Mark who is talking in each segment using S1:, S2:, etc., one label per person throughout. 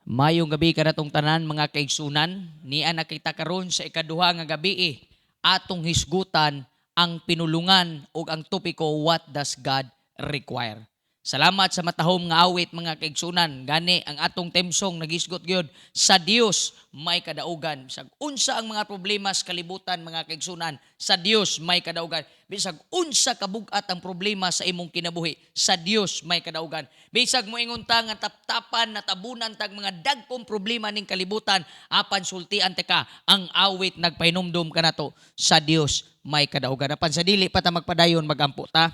S1: Maayong gabi kanatong tanan, mga kaigsunan, nia na kita karon sa ikaduha nga gabi eh. Atong hisgutan ang pinulungan ug ang topiko, "What does God require?" Salamat sa matahom nga awit, mga kaigsunan. Gani ang atong theme song nagisgot gyud, "Sa Dios may kadaugan." Bisag unsa ang mga problema sa kalibutan, mga kaigsunan, sa Dios may kadaugan. Bisag unsa kabugat ang problema sa imong kinabuhi, sa Dios may kadaugan. Bisag moingon ta nga taptapan, natabunan tag mga dagkong problema ning kalibutan, apan sultian ka, ang awit nagpahinumdum kanato, sa Dios may kadaugan. Apan sa dili pa ta magpadayon, magampo ta.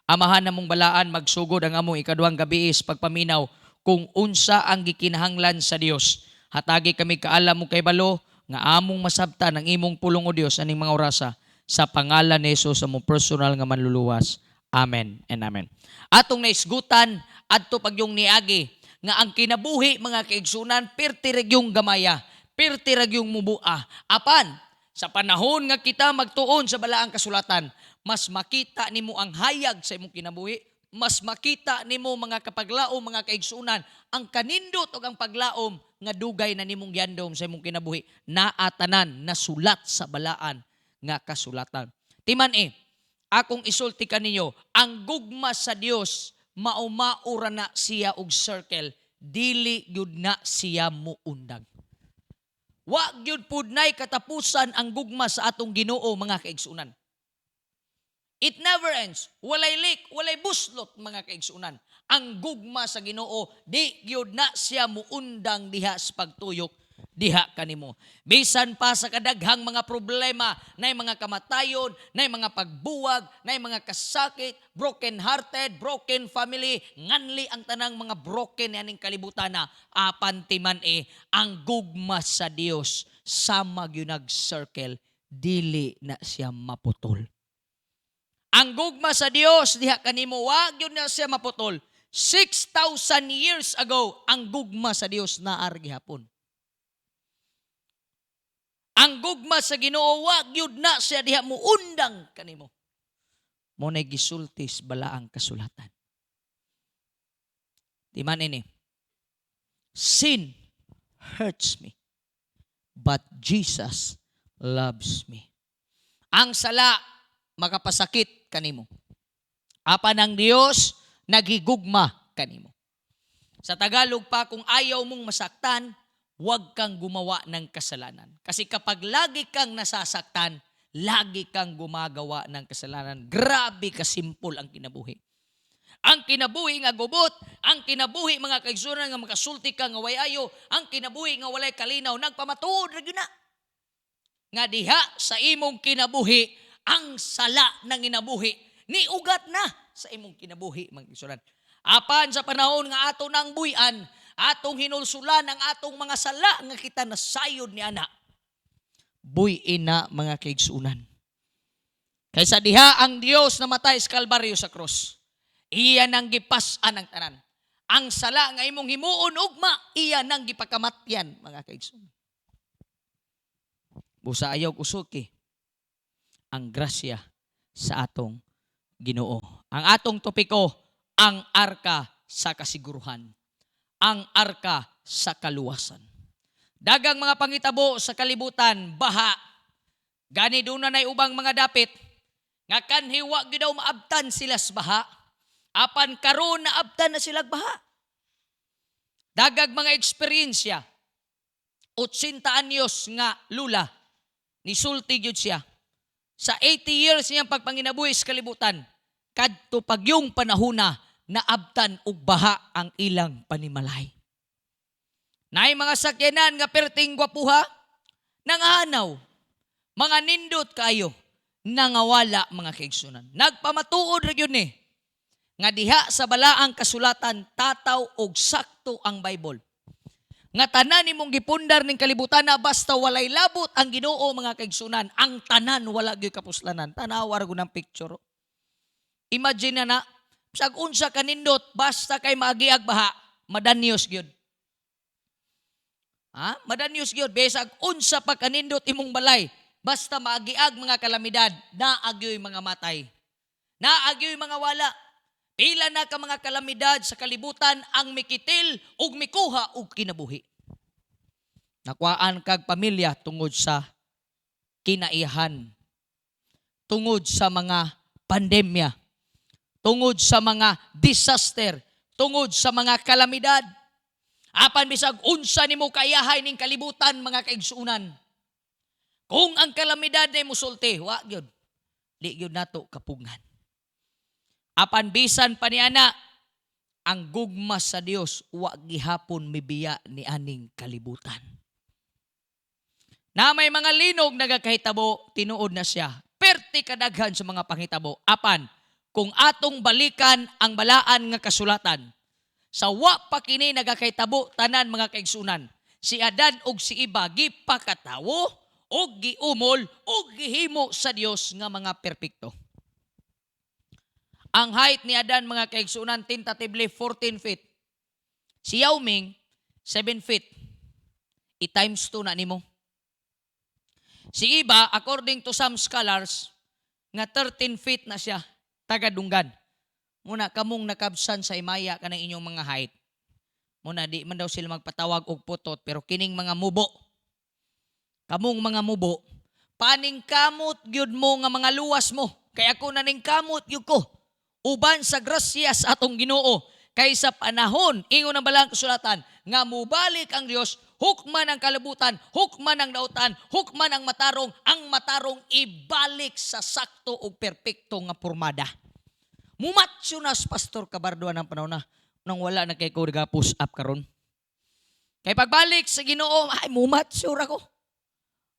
S1: Amahan namong balaan, magsugod ang among ikaduhang gabi sa pagpaminaw kung unsa ang gikinahanglan sa Dios. Hatagi kami kaalam ug kahibalo nga among masabtan ang imong pulong, o Dios, aning mga orasa, sa pangalan ni Jesus, among personal nga manluluwas. Amen and amen. Atong naisgutan adto pagyong niagi nga ang kinabuhi, mga kaigsunan, pirti ra gyung gamaya, pirti ra gyung mubua. Apan sa panahon nga kita magtuon sa balaang kasulatan, mas makita nimo ang hayag sa imong kinabuhi, mas makita nimo, mga kapaglaom, mga kaigsunan, ang kanindot ug ang paglaom nga dugay na nimong giandom sa imong kinabuhi, naa tanan nasulat sa balaan nga kasulatan. Timan eh, akong isulti kaninyo, ang gugma sa Dios maumao ra na siya og circle, dili gyud na siya muundag. Wa gyud pudnay katapusan ang gugma sa atong Ginoo, mga kaigsunan. It never ends. Walay leak, walay buslot, mga kaigsunan. Ang gugma sa Ginoo, di gyud na siya muundang diha sa pagtuyok diha kanimo. Bisan pa sa kadaghang mga problema, nay mga kamatayon, nay mga pagbuwag, nay mga kasakit, broken hearted, broken family, nganli ang tanang mga broken aning kalibutan na, apan timan eh, ang gugma sa Dios sama gyud nag-circle, dili na siya maputol. Ang gugma sa Dios diha kanimo, wa gyud na siya maputol. 6,000 years ago, ang gugma sa Dios naa gihapon. Ang gugma sa Ginoo, wa gyud na siya diha muundang kanimo. Mao nay gisulti sa balaang kasulatan. Di man ini. Sin hurts me, but Jesus loves me. Ang sala makapasakit kanimo. Apan ang Dios nagigugma kanimo. Sa Tagalog pa, kung ayaw mong masaktan, huwag kang gumawa ng kasalanan. Kasi kapag lagi kang nasasaktan, lagi kang gumagawa ng kasalanan. Grabe kasimple ang kinabuhi. Ang kinabuhi nga gubot, ang kinabuhi, mga kaigsunan, nga makasulti ka nga way ayo, ang kinabuhi nga walay kalinaw, nagpamatuod ra gyud na nga diha sa imong kinabuhi, ang sala ng inabuhi, ni ugat na sa imong kinabuhi, mga kaigsunan. Apan sa panahon nga ato nang buy-an, atong hinulsulan ang atong mga sala nga kita nasayod ni ana. Buy-in na, mga kaigsunan. Kaysa diha ang Dios namatay sa Kalbaryo, sa krus. Iya nang gipas-an ang tanan. Ang sala nga imong himuon ugma, iya nang gipakamatyan, mga kaigsunan. Busa ayaw usuki ang grasya sa atong Ginoo. Ang atong topiko, ang arka sa kasiguruhan. Ang arka sa kaluwasan. Dagang mga pangitabo sa kalibutan, baha. Gani doon na ubang mga dapit, nga kanhi wa gyud daw maabtan sila sa baha. Apan karon naabtan na sila baha. Dagag mga eksperyensya. 80 anyos nga lula, nisulti gyud siya. Sa 80 years niyang pagpanginabuhi sa kalibutan, kadto pagyung panahuna naabtan og baha ang ilang panimalay. Naay mga sakyanan nga perting gwapuha, nangahanaw, mga nindot kayo, nangawala, mga kaigsunan. Nagpamatuod ra gyud ni nga diha sa balaang kasulatan tataw og sakto ang Bible. Nga tanan nimong gipundar ning kalibutan na basta walay labot ang Ginoo, mga kaigsunan, ang tanan wala gyud kapuslanan. Tanawa ra gud ng picture. Imagine na na, sag unsa kanindot, basta kay maagiag baha, madanyos gyud. Ha? Madanyos gyud bisag unsa pa kanindot imong balay, basta maagiag mga kalamidad, naa gyoy mga matay. Naa gyoy mga wala. Pila na ka mga kalamidad sa kalibutan ang mikitil ug mikuha og kinabuhi. Nakuhaan kag pamilya tungod sa kinaihan. Tungod sa mga pandemya. Tungod sa mga disaster. Tungod sa mga kalamidad. Apan bisag unsa nimo kaiyahay ning kalibutan, mga kaigsuonan, kung ang kalamidad ay musulti, wa gyud. Di gyud nato kapugngan. Apan bisan pa niana, ang gugma sa Dios wa gihapon mibiya ni aning kalibutan. Na may mga linog nagakahitabo, tinuod na siya. Perti kadaghan sa mga panghitabo. Apan, kung atong balikan ang balaan nga kasulatan, sa wa pa kini nagakahitabo tanan, mga kaigsunan, si Adan ug si Iba gipakatawo ug giumol ug gihimo sa Dios nga mga perpekto. Ang height ni Adan, mga kaigsunan, tentatively 14 feet. Si Yao Ming, 7 feet. I-times 2 na nimo. Si Iba, according to some scholars, nga 13 feet na siya, tagadunggan. Muna, kamong nakabsan sa imaya kanang inyong mga height. Muna, di man daw sila magpatawag og putot, pero kining mga mubo. Kamong mga mubo, paning kamot gyud mo nga mga luwas mo. Kaya ako naning kamot gyud ko. Uban sa grasya sa atong Ginoo. Kay sa panahon, ingon ang balaang kasulatan, nga mubalik ang Dios, hukman ang kalibutan, hukman ang dautan, hukman ang matarong ibalik sa sakto ug perpekto nga pormada. Mumacho na si Pastor Cabardo ng panahon na nang wala na kay ko push up karon. Kay pagbalik sa Ginoo, ay, mumacho ra ko.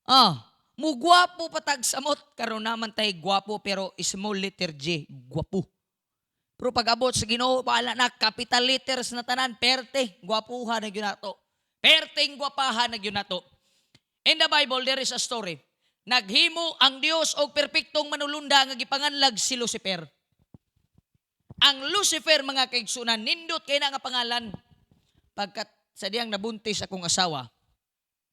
S1: Ah, mugwapo patag samot karon naman tay gwapo pero small letter G, gwapo. Pero pag abot sa Ginoo, wala na, capital letters na tanan, perte, gwapuha na gyud nato. Perteng gwapahan na gyud nato. In the Bible, there is a story. Naghimo ang Dios og perpektong manulunda nga gipanganlag si Lucifer. Ang Lucifer, mga kaigsunan, nindot kay na nga pangalan. Pagkat sa diyang nabuntis akong asawa,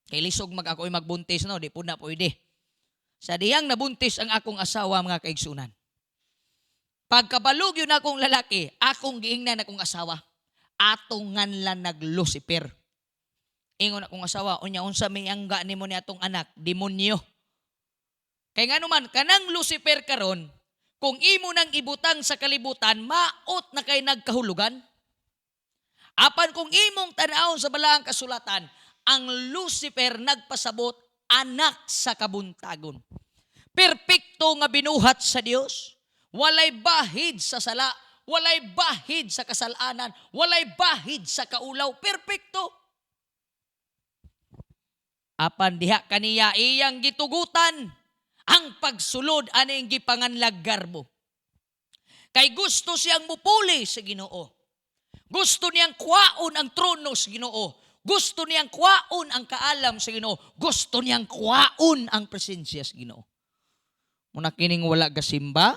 S1: kay lisog mag ako'y magbuntis, no, di po na pwede. Sa diyang nabuntis ang akong asawa, mga kaigsunan, pagkabalog yun akong lalaki, akong giingnan akong asawa, atong nganlan nag Lucifer. Ingon akong asawa, "Unya unsa may angga nimo ni atong anak?" "Demonyo." Kay ngano man, kanang Lucifer karon, kung imo nang ibutang sa kalibutan, maot na kay nagkahulugan. Apan kung imong tan-awon sa balaang kasulatan, ang Lucifer nagpasabot anak sa kabuntagon. Perpekto nga binuhat sa Dios. Walay bahid sa sala, walay bahid sa kasalanan, walay bahid sa kaulaw. Perpekto. Apan diha kaniya iyang gitugutan ang pagsulod aning gipanganlag garbo. Kay gusto siyang mupuli sa Ginoo. Gusto niyang kwaon ang trono sa Ginoo. Gusto niyang kwaon ang kaalam sa Ginoo. Gusto niyang kwaon ang presensya sa Ginoo. Muna kining wala gasimba,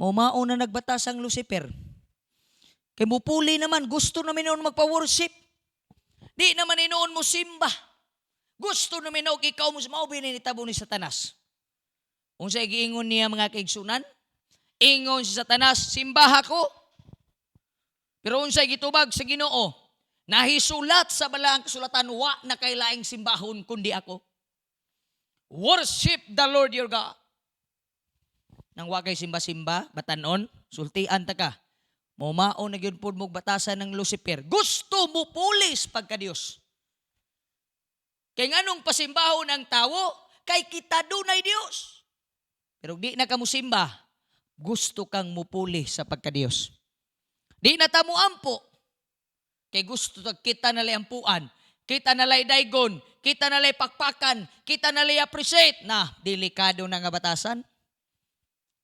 S1: mao na nagbatas ang Lucifer. Kay mupuli naman, gusto namin noon magpa-worship. Di naman inoon mo simba. Gusto namin og ikaw mo, mao binitabo ni Satanas. Unsay giingon niya, mga kaigsunan? Ingon si Satanas, "Simbaha ko." Pero unsay gitubag sa Ginoo? "Nahisulat sa balaang kasulatan, wa na kay laing simbahon kundi ako. Worship the Lord your God." Nang wa kay simba-simba, batanon, sultian ta ka. Mao na gyud pud mo batasan ng Lucifer. Gusto mo pulis pagka Dios. Kay nganong pasimbahon ang tawo? Kay kita dunay Dios. Pero di na ka musimba, gusto kang mupuli sa pagka-Dios. Di na ta mo ampo. Kay gusto ta kita na ampuan, kita na lay daygon, kita na lay pakpakan, kita na lay appreciate na delikado na nga batasan.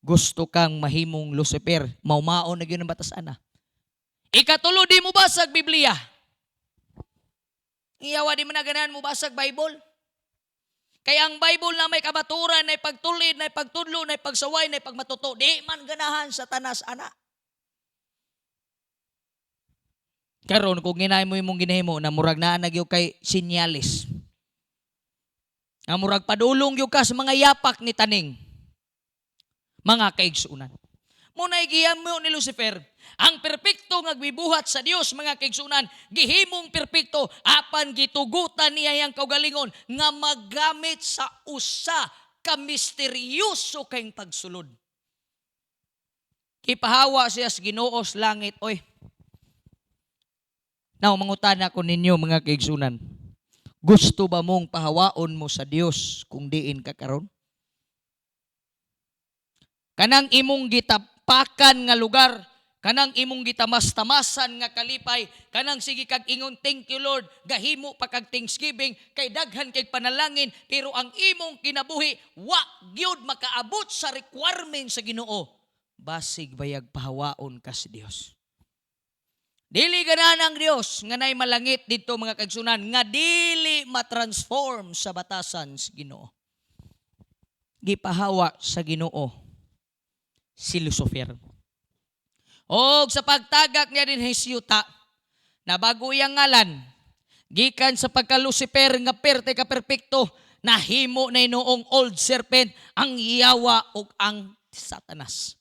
S1: Gusto kang mahimong Lucifer, maumao na gyud ang batasan na. Ikatulo, di mo basag Biblia. Iyawa di man na ganahan mo basag Bible. Kaya ang Bible na may kabaturan, na pagtulid, na pagtudlo, na pagsaway, na pagmatuto, di man ganahan Satanas ana. Karon kung ginay mo imong ginahimo na murag naa na gyud kay sinyalis. Nga murag padulong gyud ka sa mga yapak ni taning. Mga kaigsunan. Mao na gihimo ni Lucifer. Ang perpekto nga gibuhat sa Dios, mga kaigsunan, gihimong perpekto apan gitugutan niya yang kaugalingon nga magamit sa usa ka misteryoso kayong pagsulod. Gipahawa siya sa Ginoo sa langit, oy. Now, mangutana ko ninyo, mga kaigsunan. Gusto ba mong pahawaon mo sa Dios kung diin ka karon? Kanang imong gitapakan nga lugar, kanang imong gitamas-tamasan nga kalipay, kanang sige kag ingon, "Thank you, Lord," gahimo pa kag thanksgiving kay daghan kay panalangin, pero ang imong kinabuhi wa gyud makaabot sa requirement sa Ginoo. Basig bayag pahawaon ka sa Dios. Dili ganahan ang Dios nga nay malangit dito, mga kaigsunan, nga dili matransform sa batasan sa Ginoo. Gipahawa sa Ginoo si Lucifer. Og sa pagtagak niya dinhi sa yuta, nabago iyang ngalan, gikan sa pagka Lucifer nga perte ka perpekto, nahimo na noong old serpent, ang yawa ug ang Satanas.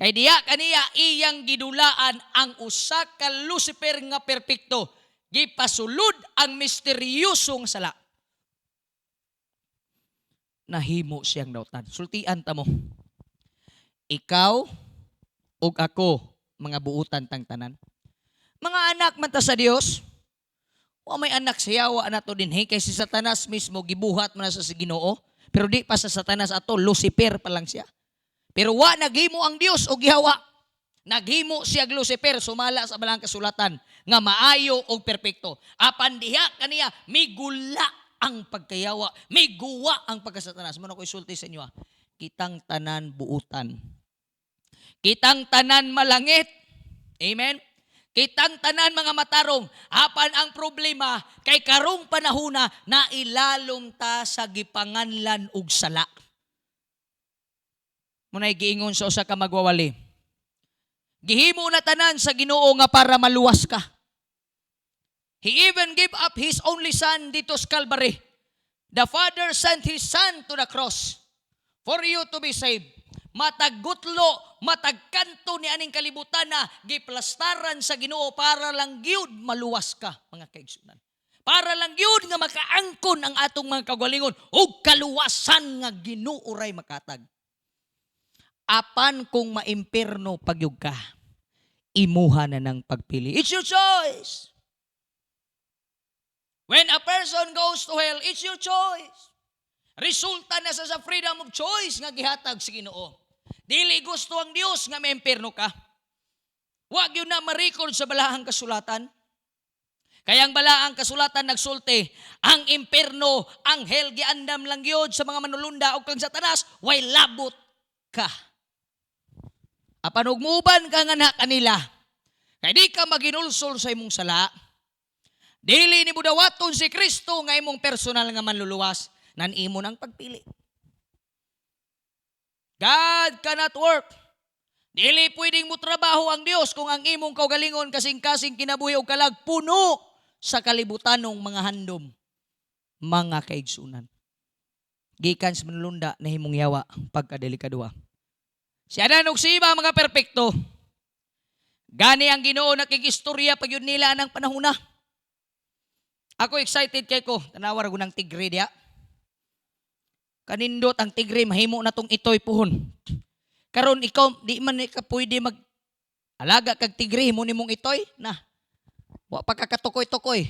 S1: Kay diya kaniya iyang gidulaan ang usa ka Lucifer nga perpekto, gipasulod ang misteryosong sala. Nahimo siyang dautan. Sultian ta mo. Ikaw ug ako, mga buutan tang tanan. Mga anak man ta sa Dios. Wa may anak siya, wa na to dinhi kay si Satanas mismo gibuhat man na sa Ginoo. Pero di pa sa Satanas ato, Lucifer pa lang siya. Pero wa naghimo ang Dios og gihawa. Naghimo siya og Lucifer sumala sa balang kasulatan nga maayo og perpekto. Apan diha kaniya migula ang pagkayawa, miguwa ang pagkasatanas. Mao na ko isulti sa inyo. Ah. Kitang tanan buutan. Kitang tanan malangit. Amen? Kitang tanan mga matarong. Apan ang problema, kay karong panahona nailalom ta sa gipanganlan og sala. Mao nay giingon sa usa ka magwawali. Gihimo na tanan sa Ginoo nga para maluwas ka. He even gave up His only son dito sa Calvary. The Father sent His Son to the cross for you to be saved. Matag gutlo, matag kanto ni aning kalibutan na giplastaran sa Ginoo para lang gyud maluwas ka, mga kaigsunan. Para lang gyud nga makaangkon ang atong mga kagalingon ug kaluwasan nga Ginoo ray makatag. Apan kung maimpirno pagyug ka, imuha na ng pagpili. It's your choice. When a person goes to hell, it's your choice. Resulta na sa freedom of choice nga gihatag sa Ginoo. Dili gusto ang Dios nga maimpirno ka. Wa gyud na ma-record sa balaang kasulatan. Kaya ang balaang kasulatan nagsulti, ang impierno, ang hell, giandam lang gyud sa mga manulunda o kang Satanas, way labot ka. Apan ug muuban ka nga na kanila, kay di ka maginulsol sa imong sala, dili ni budawaton si Kristo nga imong personal nga manluluwas, nan imo nang pagpili. God cannot work. Dili pwedeng mo trabaho ang Dios kung ang imong kaugalingon, kasing-kasing, kinabuhi o kalag puno sa kalibutanong mga handom, mga kaigsunan. Gikan sa manlunda, nahimong yawa pagkadelikadua. Si Adan ug si Eva mga perpekto. Gani ang Ginoo nakigistorya pag yun nila anang panahona. Ako, excited kay ko. Tanawa ra ng tigre diya. Kanindot ang tigre, mahimo na tong itoy puhon. Karon ikaw, di man ka pwede mag alaga kag tigre, himo nimong itoy na. Wa pa ka katukoy-tukoy.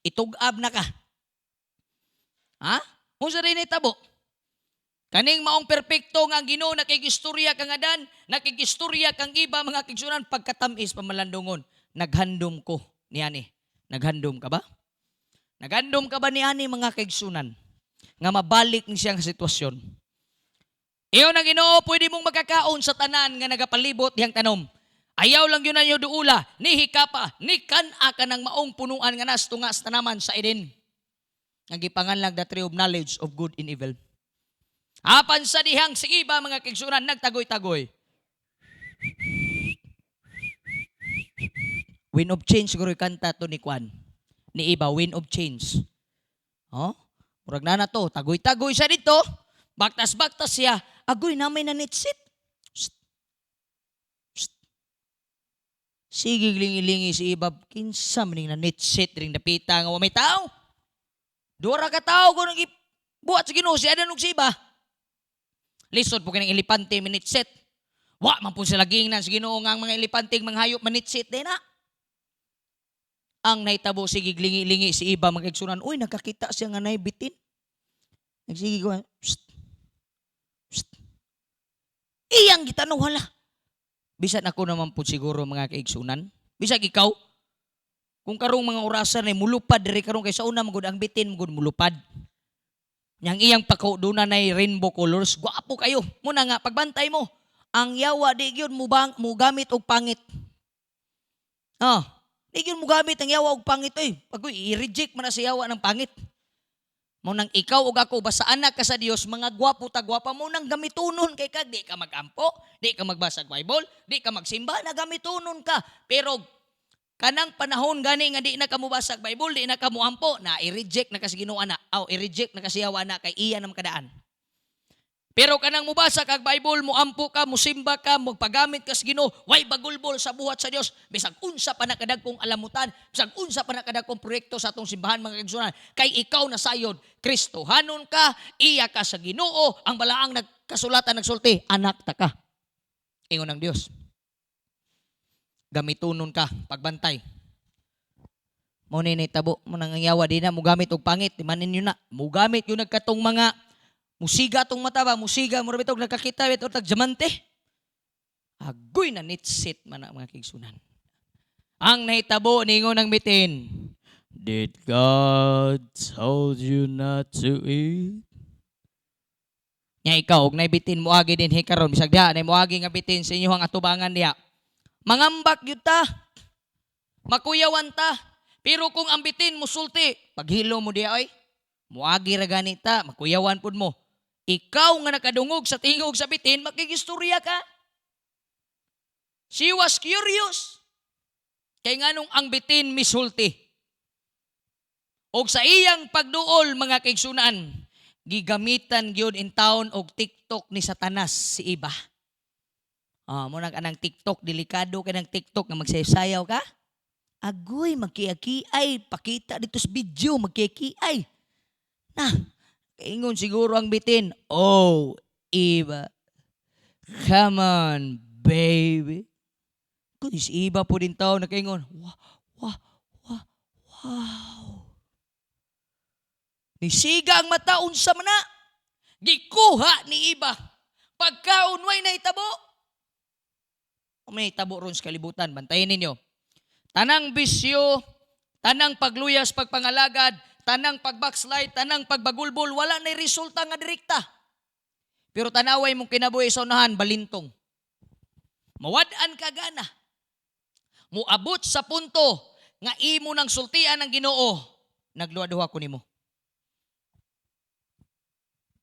S1: Itugab na ka. Ha? Unsa rin itabo? Kaning maong perpekto nga ang Ginoo nakigistorya kang Adan, nakigistorya kang Eva, mga kaigsunan, pagkatamis pamalandungon. Naghandom ko niani. Naghandom ka ba? Naghandom ka ba niani, mga kaigsunan? Nga mabalik ni siyang sitwasyon. Ingon ang Ginoo, pwede mong makakaon sa tanan nga nagapalibot dihang tanom. Ayaw lang yun ninyo duula, ni hikapa, ni kan-a ka ng maong punuan nga nas tunga sa tanaman sa Eden. Nga gipanganlag the tree of knowledge of good and evil. Apan sa dihang si Eva, mga kaigsunan, nagtagoy-tagoy. Wind of Change siguro yung kanta to ni Kwan. Ni Eva, Wind of Change. Oh? Murag na na to, tagoy-tagoy siya dito. Baktas-baktas siya. Agoy, naa may nanitsit. Psst. Psst. Sige, lingi-lingi si Eva, kinsa man ning nanitsit ring dapita nga wa may tao. Duha ra ka tawo ko nang buhat sa Ginoo, si Adan ug si Eva. Lisod po kining elepante minitsit. Wa man po sila gingnan sa Ginoo nga ang mga elepante, mga hayop, manitsit din na. Ang nahitabo, sige lingi-lingi si Eva, mga kaigsunan. Uy, nakakita siya nga nay bitin. Nagsige ko, "Psst. Psst." Iyang gitanaw, hala. Bisan ako naman po siguro, mga kaigsunan. Bisag ikaw, kung karong mga orasan ay mulupad diri karon, kay sa una magud ang bitin magud mulupad. Yang iyang pako duna nay rainbow colors, gwapo kayo. Muna nga pagbantay mo, ang yawa di gyud mo bang mugamit og pangit. Ah, di gyud mugamit ang yawa og pangit oy. Pag i-reject man na sa yawa ng pangit. Mo nang ikaw ug ako, basta anak ka sa Dios, mga gwapo ta gwapa mo nang gamitonon kay kag di ka magampo, di ka magbasa og Bible, di ka magsimba, nagamitonon ka. Pero kanang panahon gani nga di na ka mobasa og Bible, di na ka moampo, na i-reject na ka sa Ginoo ana. Aw, i-reject na ka sa yawa na kay iya na makadaan. Pero kanang mobasa kag Bible, moampo ka, mosimba ka, magpagamit ka sa Ginoo, way bagulbol sa buhat sa Dios. Bisag unsa pa nakadagkong alamutan, bisag unsa pa nakadagkong proyekto sa atong simbahan, mga kaigsunan, kay ikaw nasayod, Kristohanon ka, iya ka sa Ginoo, ang balaang nagkasulatan nagsulti, anak ta ka. Ingon ng Dios. Gamitonon ka pagbantay. Mo ni tabo mo nang yawa di na mugamit og pangit, di man ninyo na. Mugamit yung nagkatong mga musiga tong mata ba, musiga mo bitog nagkakita bitaw tag diamante. Agoy, na nitsit man ang mga kaigsunan. Ang nahitabo, ningon ng bitin, "Did God told you not to eat?" Nya ikaw, og naibitin moagi dinhi karon, bisag diha nay moagi nga bitin sa inyohang atubangan diha. Mangambak gyud ta. Makuyawan ta. Pero kung ang bitin musulti, "Paghilo mo diha oy." Moagi ra gani ta, makuyawan pud mo. Ikaw nga nakadungog sa tingog sa bitin, makigistorya ka. She was curious. Kay nganong ang bitin misulti. Og sa iyang pagduol, mga kaigsunan, gigamitan gyud in town og TikTok ni Satanas si Eva. Ah, mo nang anang TikTok, delikado kay ng TikTok nga magsayaw ka. Agoy, magkiaki-ay, pakita dito sa video, magkiaki-ay. Na, kaingon siguro ang bitin, "Oh, Eva, come on, baby." Kung si Eva po din tao nakaingon, Wow." Nisiga ang mata, unsa man na. Gikuha ni Eva. Pagkaon, way nahitabo. May tabo ron sa kalibutan, bantayin ninyo. Tanang bisyo, tanang pagluyas, pagpangalagad, tanang pag-backslide, tanang pagbagulbol, wala na resulta nga direkta. Pero tanaway mong kinabuhi sa unahan, balintong. Mawad-an ka gana. Muabot sa punto nga imo nang sultian ng Ginoo, nagluwa-duha ko nimo.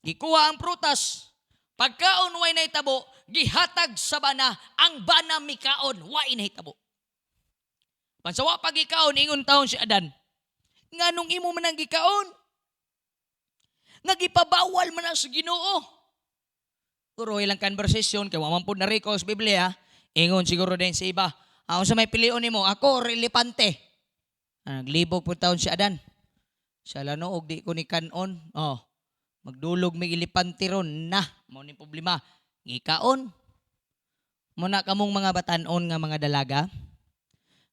S1: Gikuha ang prutas. Pagkaon, way nahitabo, gihatag sa bana, ang bana mikaon, way nahitabo. Pansawa pag ikaon, ingon taon si Adan, "Nganong imo man ang gikaon? Nga gipabawal man ang sa Ginoo." Pero ilang conversation, kay wa man pud na record sa Biblia, ingon siguro din sa iba, "Ah, unsa may pilion nimo, ako or elepante?" Ah, naglibog po taon si Adan. Sa lano og di ko ni kanon. Oh, magdulog may elepante ron na. Mao ni problema. Gikaon. Muna kamong mga batanon nga mga dalaga.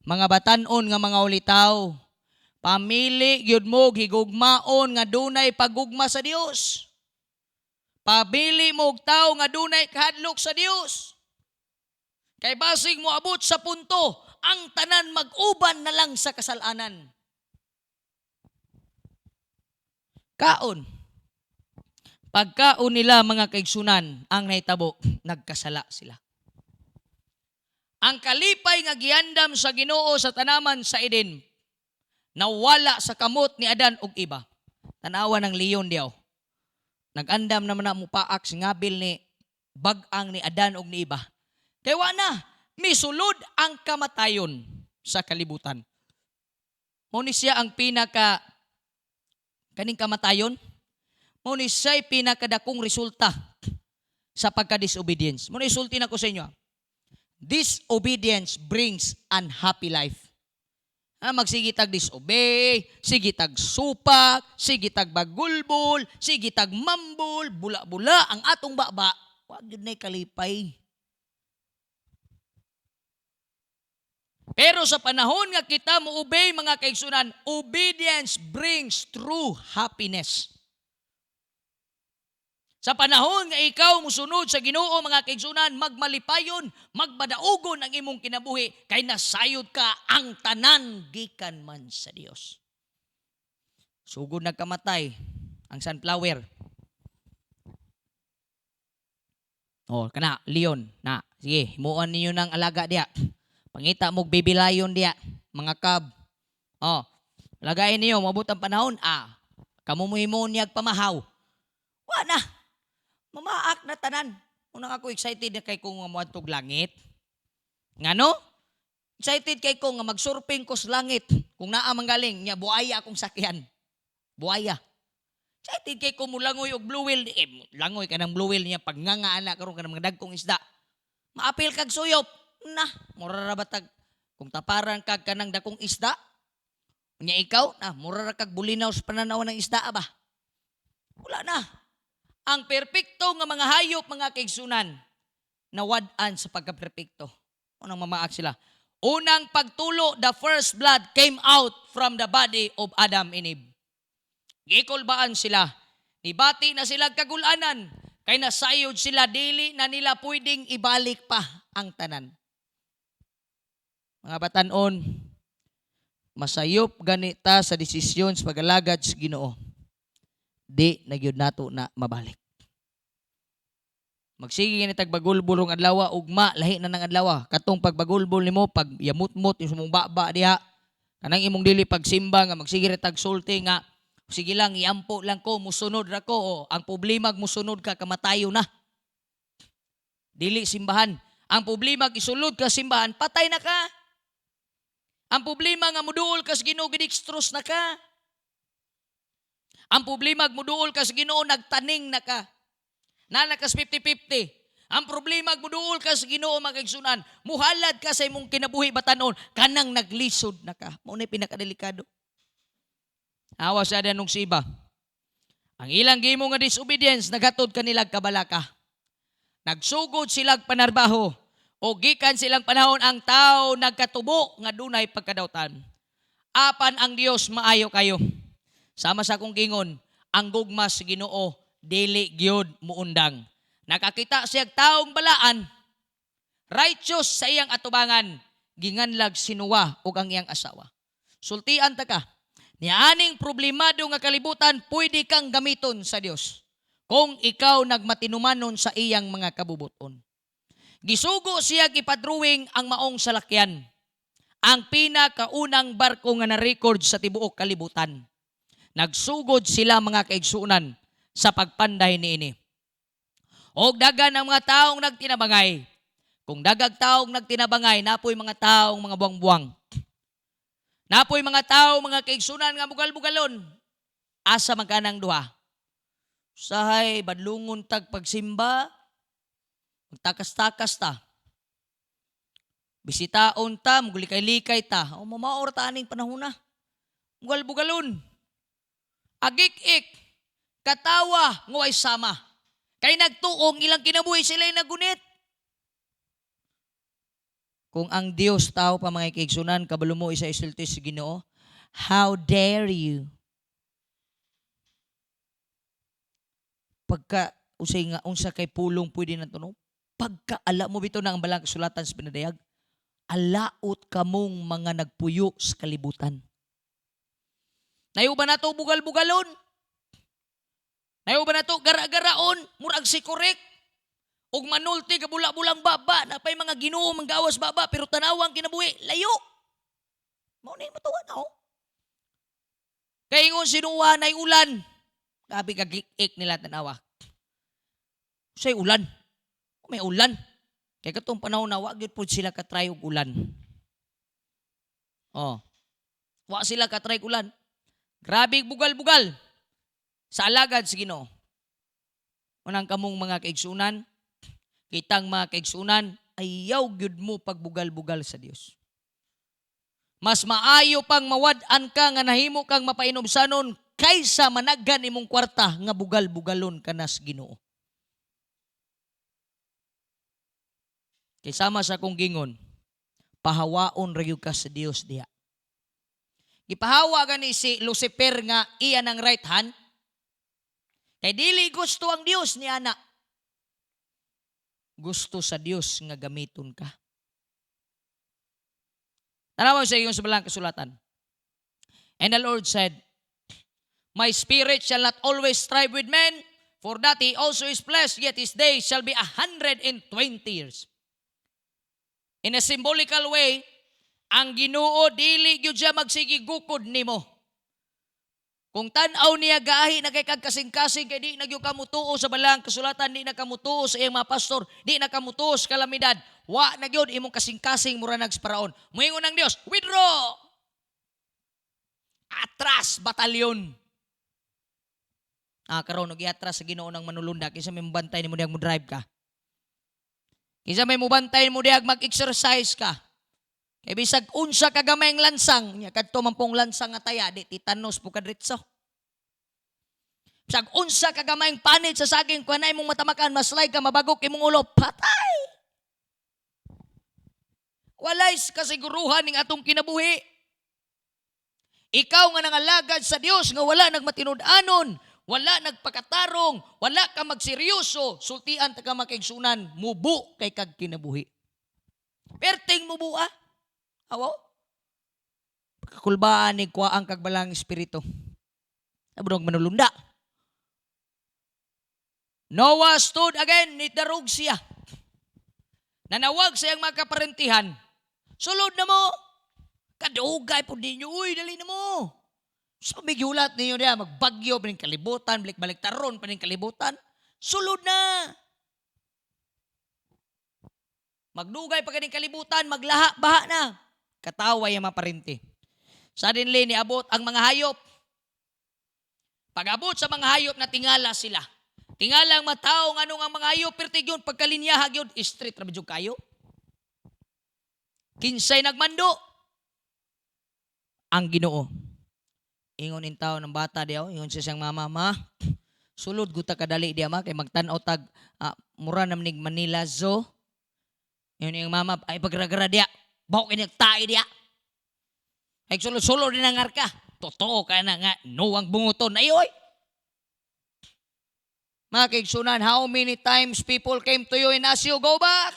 S1: Mga batanon nga mga ulitaw. Pamili gyud mo higugmaon nga dunay pagugma sa Dios. Pamili mo og tawo nga dunay kahadlok sa Dios. Kay basig mo abot sa punto, ang tanan mag-uban na lang sa kasalanan. Kaon. Pagkaon nila, mga kaigsunan, ang nahitabo, nagkasala sila. Ang kalipay nga giandam sa Ginoo sa tanaman sa Eden, nawala sa kamot ni Adan ug Eva. Tanawa ng leon diyaw. Nag-andam naman na mupaak si ngabil ni bag-ang ni Adan ug ni Eva. Kay wa na, misulod ang kamatayon sa kalibutan. Mao ni siya ang pinaka kaning kamatayon. Mao ni siya'y pinakadakong resulta. Sa pagka-disobedience. Muna isulti na ko sa inyo, ah. Disobedience brings unhappy life. Ah, magsige tag disobey, sige tag supak, sige tag bagulbol, sige tag mambul, bula-bula ang atong baba, wa gyud nay kalipay. Pero sa panahon nga kita mo obey, mga kaigsunan, obedience brings true happiness. Sa panahon nga ikaw musunod sa Ginoo, mga kaigsunan, magmalipayon, magbadaugon ang imong kinabuhi kay nasayod ka ang tanan gikan man sa Dios. Sugod nagkamatay ang sunflower. Oh, kana leon na. Sige, himuon ninyo ng alaga diya. Pangita mo baby lion diya, mga cub. Oh, lagayin niyo, mabot ang panahon, ah, kamo mo himuon niyag pamahaw. Wa na. Mamaak na tanan. Unang ako excited na kay ko nga moadtog langit. Ngano? Excited kay ko nga magsurfing ko sa langit. Kung naa man galing, nya buaya akong sakyan. Buaya. Excited kay ko mulangoy og blue whale. Eh, langoy ka ng blue whale niya pag nga nga ana karon ka ng mga dagkong isda. Maapil kag suyop. Na, mura ra ba tag kung taparan kag kanang dakong isda. Nya ikaw, na mura ra kag bulinaw sa pananaw ng isda ba. Wala na. Ang perpekto nga mga hayop, mga kaigsunan, nawad-an sa pagka-perpekto. Unang mamaak sila. Unang pagtulo, the first blood came out from the body of Adam and Eve. Gikulbaan sila. Nibati na sila kagulanan. Kay nasayod sila, dili na nila pwedeng ibalik pa ang tanan. Mga batanon, masayop ganita sa desisyon sa pag-alagad sa Ginoo. Di na gyud nato na mabalik. Magsige gani tag bagulbol rong adlaw, ugma lahi na nang adlaw. Katong pagbagulbol nimo pag yamutmot yung imong baba diha. Kanang imong dili pagsimba nga magsige ra tag sulti nga sige lang, iampo lang ko, musunod ra ko. O, ang problema musunod ka, kamatayo na. Dili simbahan. Ang problema isulod ka simbahan, patay na ka. Ang problema nga muduol ka sa Ginoo, gidikstros na ka. Ang problema muduol ka sa Ginoo, nagtaning na ka. Nanakas 50-50. Ang problema muduol ka sa Ginoo, mga kaigsunan, muhalad ka sa imong kinabuhi batanon, kanang naglisod na ka. Mao na pinakadelikado. Awa sa nung siba. Ang ilang gimo nga disobedience naghatod kanila kabalaka. Nagsugod silag panarbaho o gikan silang panahon ang tao nagkatubo nga dunay pagkadawtan. Apan ang Dios maayo kayo. Sama sa akong gingon, ang gugma sa Ginoo dili gyud muundang. Nakakita siyag taong balaan, righteous sa iyang atubangan, ginganlag si Noah ug ang iyang asawa. Sultian ta ka, nianing problemado nga kalibutan, pwede kang gamiton sa Dios kung ikaw nagmatinumanon sa iyang mga kabubuton. Gisugo siya ipadrawing ang maong salakyan, ang pinakaunang barko nga na-record sa tibuok kalibutan. Nagsugod sila, mga kaigsunan, sa pagpanday niini. Og dagan ang mga taong nagtinabangay. Kung dagag taong nagtinabangay, napoy mga taong mga buwang-buwang. Napoy mga tao, mga kaigsunan, nga bugal-bugalon. Asa man kanang duha? Usahay, badlungon tag pagsimba, magtakas-takas ta. Bisitaon ta, mugulikay-likay ta. O mamaor ta aning panahon na. Bugal-bugalon. Agik-ik, katawa, nguay sama. Kay nagtuong ilang kinabuhi sila nagunit. Kung ang Dios tao pa, mga kaigsunan, kabalo mo isa isulti sa Ginoo, "How dare you?" Pagka usay nga unsa kay pulong pwede na no? Pagka ala mo bito na ang balang kasulatan sa pinadayag, alaot kamong mga nagpuyo sa kalibutan. Nayo ba nato bugal-bugalon? Nayo ba nato gara-garaon? Murag si korek. Og manulti ka bula-bulang baba, napay mga Ginoo manggawas baba, pero tanawang kinabuhi, layo. Mao na yung na oh. Kay ingon si Noah nay ulan. Grabe ka ik nila tanawa. Say ulan. May ulan. Kay katong panahon na wa gyud pud sila ka-try og ulan. Oh. Wa sila ka-try og ulan. Grabe bugal-bugal sa alagad sa Ginoo. Unang kamong mga kaigsunan, Kitang mga kaigsunan, ayaw gyud mo pagbugal-bugal sa Dios. Mas maayo pang mawad-an ka nga nahimo kang mapainubsanon kaysa managhan imong kwarta nga bugal-bugalon ka nas Ginoo. Kay sama sa akong gingon, pahawaon ra gyud ka sa Dios diha. Gipahawa gani si Lucifer nga iya ng right hand. Kay dili gusto ang Dios ni ana. Gusto sa Dios nga gamiton ka. Tanawan sa iyong sabalang kasulatan. And the Lord said, "My spirit shall not always strive with men, for that he also is flesh, yet his days shall be 120 years." In a symbolical way, ang Ginoo dili gyud siya magsige gukod nimo. Kung tan-aw niya gahi na kay kag kasing-kasing kay di na gyud ka mutuo sa balang kasulatan, di na ka mutuo sa iyang mga pastor, di na ka mutuo sa kalamidad, wa na gyud imong kasing-kasing mura nag Paraon. Moingon ang Dios, "Withdraw! Atras, batalyon!" Ah, karon og iatras sa Ginoo ng manulunda, kinsa may mobantay nimo dihang mo drive ka? Kinsa may mobantay mo dihang mag-exercise ka? Kay bisag unsa ka gamay ang lansang, nya kadto man pong lansang nga taya, di titanos po kadritso. Bisag unsa ka gamay ang panit sa saging, kuan imong matamakan, maslay ka, mabagok imong ulo, patay. Walay kasiguruhan ning atong kinabuhi. Ikaw nga nangalagad sa Dios nga wala nagmatinud-anon, wala nagpakatarong, wala ka magseryoso, sultian ta ka, makaigsunan, mubo kay kag kinabuhi. Perting mubo ah. Awo? Pagkakulbaan ni kuwaang kag balang espiritu. Sabi manulunda. Noah stood again, nidarog siya. Nanawag sa iyang mga kaparentihan. "Sulod na mo. Kadugay po ninyo. Uy, dali na mo. So, migulat ninyo niya, magbagyo pa ning kalibutan, balik-balik taron pa ning kalibutan. Sulod na. Magdugay pa kaning kalibutan, maglaha, baha na." Katawa yung mga parente. Suddenly, niabot ang mga hayop. Pag-abot sa mga hayop na tingala sila. Tingala ang mga tao nga ang mga hayop, perti yun, pagkalinyahag yun, street ra ba kayo? Kinsay nagmando? Ang Ginoo. Ingon in tao ng bata diyaw, ingon siya siyang mama, "Ma, sulod guta kadali diya, ma, kay magtan-aw tag mura naman nig Manila Zoo." Ingon yung mama, "Ay pagragara diya, bawo kini tae diya. Ay sulod-sulod din ang arka. Totoo ka na nga, nuwang bunguton. Ay, oy!" Mga kaigsunan, how many times people came to you and asked you, "Go back"?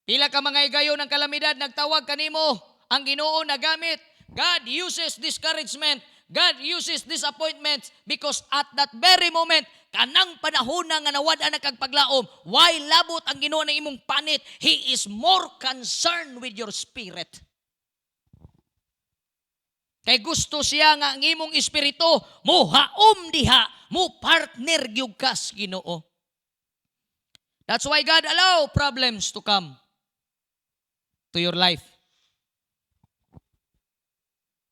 S1: Pila ka mga higayon ng kalamidad nagtawag kanimo, ang Ginoo nagamit. God uses discouragement. God uses disappointments because at that very moment, kanang panahon na nga nawad-an na kag paglaom, why labot ang Ginoo ng imong panit? He is more concerned with your spirit. Kay gusto siya nga ang imong espiritu muhaom diha, mo partner gyud kas Ginoo. That's why God allow problems to come to your life.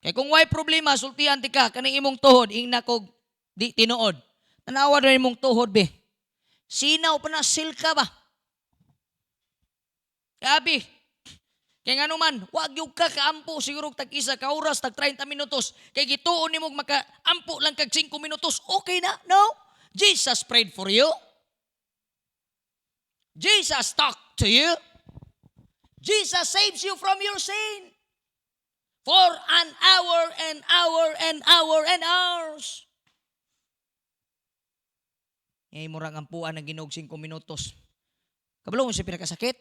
S1: Kay kung way problema, sultian ti ka, kaning imong tuhod, ingna kog di tinuod. Tanawa na imong tuhod be. Sinaw pa na silka ba? Gabi. Kay ngano man, wag gyud ka kaampo siguro tag isa ka oras, tag 30 minutos. Kay gituon nimo makaampo lang kag 5 minutos, okay na? No. Jesus prayed for you. Jesus talked to you. Jesus saves you from your sin. For an hour and hour and hour and hours. Ngay murang ampuan ng Ginoo 5 minutos. Kabalo mo siya pinakasakit.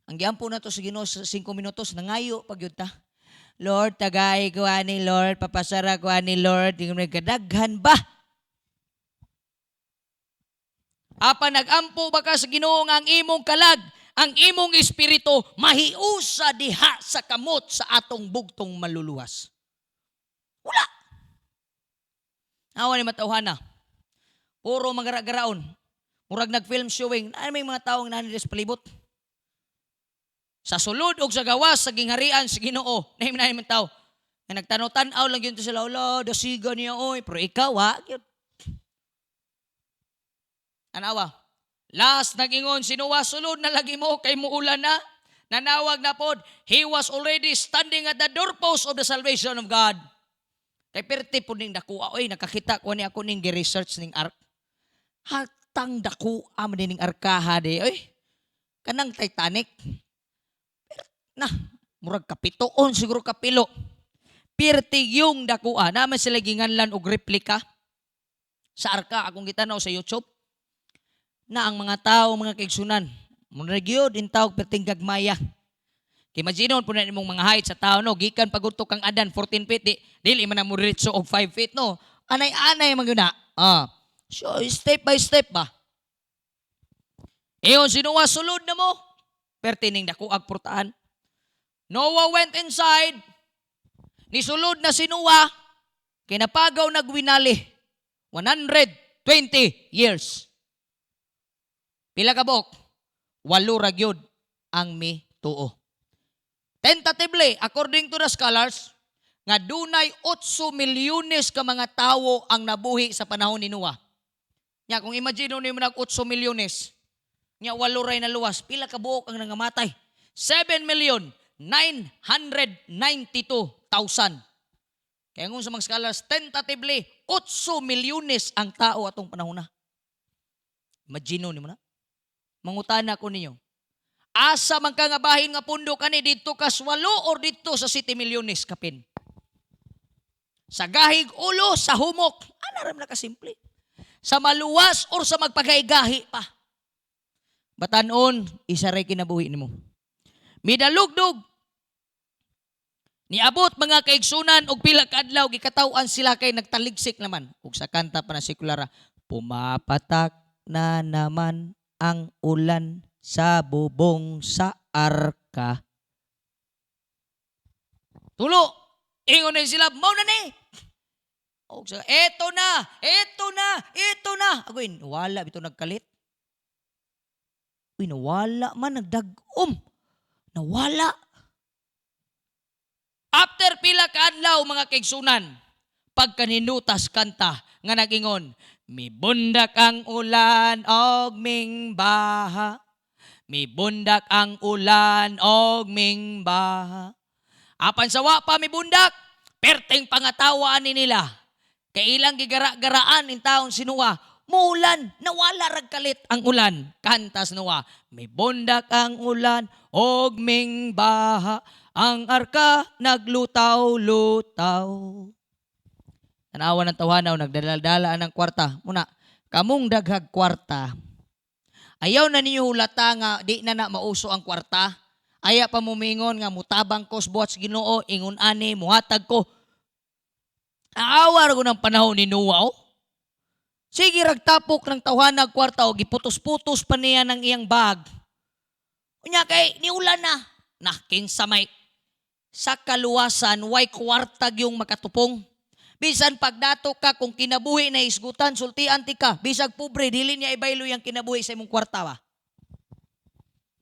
S1: Ang giampo na to sa Ginoo sa 5 minutos, nangayo pag yun ta. "Lord, tagay ko ani Lord, papasara ko ani Lord," yung nagkadaghan ba? Apan nagampo ba ka sa Ginoo nga ang imong kalag, ang imong espiritu mahiusa diha sa kamot sa atong bugtong maluluwas? Wala. Awa ni matawhana. Puro magara-garaon. Murag nag-film showing. Ano may mga taong nandiyan sa palibot? Sa sulod og sa gawas sa gingharian sa Ginoo, nahim na man tao. Nga nagtanaw-tanaw lang yun to sila, "Wala, dasiga niya oy." Pero ikaw, ha? Yun. Anawa. Last, nagingon si Noah, "Sulod na lagi mo kay muulan na." Nanawag na pod, he was already standing at the doorpost of the salvation of God. Kay perti pod ning dakuha. Oy, nakakita ko ni ako ning gi-research ning ark. Hatang dakuha man ning arkaha di. Oy, kanang Titanic. Na, murag kapitoon siguro kapilo. Pirti yung dakuha. Naman sila ginganlan og replika sa arka akong gitanaw sa YouTube na ang mga tao, mga kaigsunan, murag gyud in tawag perting gagmaya. Kay imagine po na imong mga height sa tao, no, gikan pagudto kang Adan 14 feet, di, dili man na mo diretso og 5 feet, no. Anay-anay man gyud na. Ah. So step by step ba. Ingon si Noah, "Sulod na mo." Perti ning dako ag portaan. Noah went inside. Nisulod na si Noah. Kinapagaw nagwinali. 120 years. Pila ka buok? Walo ra gyud ang mi tuo. Tentatively, according to the scholars, nga dunay 8 milyones ka mga tawo ang nabuhi sa panahon ni Noah. Nya kung imagine nimo nag 8 milyones, nya walo ray naluwas, pila ka buok ang nangamatay? 7 million 992,000. Kaya kung sa mga scholars, tentatively, 8 milyones ang tao atong panahon na. Imagine nimo na. Mangutana ko ninyo. Asa man ka nga bahin nga pundo kani, didto kas walo or didto sa 7 milyones kapin? Sa gahig ulo, sa humok. Ana ra man kasimple. Sa maluwas or sa magpagahigahi pa. Batanon, isa ray kinabuhi nimo. Midalugdog. Niabot, mga kaigsunan, og pila ka adlaw gikataw-an sila kay nagtaligsik naman. Ug sa kanta pa na sekulara, pumapatak na naman ang ulan sa bubong sa arka. Tulo, ingon na sila, "Mao na ni. Og sa, eto na, eto na, eto na." Agoy, wala bito nagkalit. Uy, nawala man, nagdag-om. Nawala. After pila ka adlaw, mga kaigsunan, pagkaninutas kanta nga nagingon, "Mibundak ang ulan og mingbaha. Mibundak ang ulan og mingbaha." Apan sa wa pa mibundak, perteng pangatawaan ni nila. Kay ilang gigara-garaan in taon si Noah, muulan, nawala rag kalit ang ulan. Kantas Noah, "Mibundak ang ulan og mingbaha, ang arka naglutaw-lutaw." Tanawa ng tawhanaw, nagdala-dala ng kwarta. Muna, kamong daghag kwarta, ayaw na ninyo hulata nga di na na mauso ang kwarta. Aya pa mumingon nga mutabang ko sa buhat sa Ginoo, ingon ani, muhatag ko. Aawa ra ko ng panahon ni Noah, oh. Sige ragtapok ng tawhanag kwarta o giputos-putos pa niya ng iyang bag. Unya kay niulan na. Nah, kinsa may sa kaluwasan, way kwarta yung makatupong. Bisan pagdato ka kung kinabuhi na isgutan, sultian ti ka. Bisag pobre, dili niya ibaylo yung kinabuhi sa imong kwarta ba.